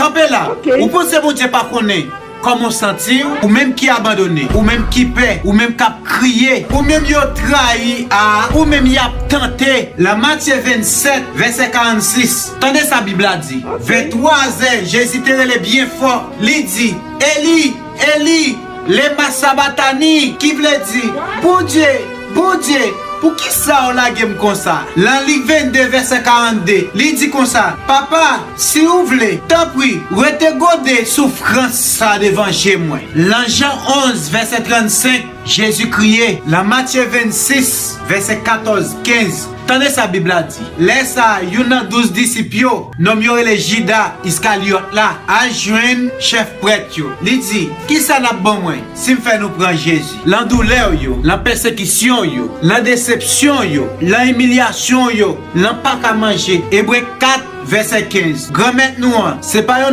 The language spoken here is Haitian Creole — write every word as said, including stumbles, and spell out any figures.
Kanpe la. Ou panse Bondye pa konnen kòman w santi w? Ou menm ki abandone, ou menm ki pè, ou menm k ap kriye, ou menm yo trayi a, ou menm y ap tante. Lan Matye vennsèt, vèsè karannsis. Tande sa Bib la di. Vè twazè, Jezi te rele byen fò. Li di, Eli, Eli, lema sabatani, ki vle di, Bondye, Bondye, poukisa w lage m konsa? Lan Lik vennde, vèsè karannde, li di konsa, Papa, si w vle, tanpri, rete gode soufrans sa devan je mwen. Lan Jan onz, vèsè trannsenk, Jezi kriye. Lan Matye vennsis, vèsè katòz, kenz, tande sa Bib la di. Lè sa a, youn nan douz disip yo, nonm yo rele Jida Iskalyòt la, al jwenn chèf prèt yo. Li di, Kisa n ap ban mwen si m fè nou pran Jezi? Lan doulè w yo, lan pèsekisyon w yo, lan desepsyon w yo, lan imilyasyon w yo, lan pa ka manje. Ebre kat, vèsè kenz. Granmèt nou an, se pa yon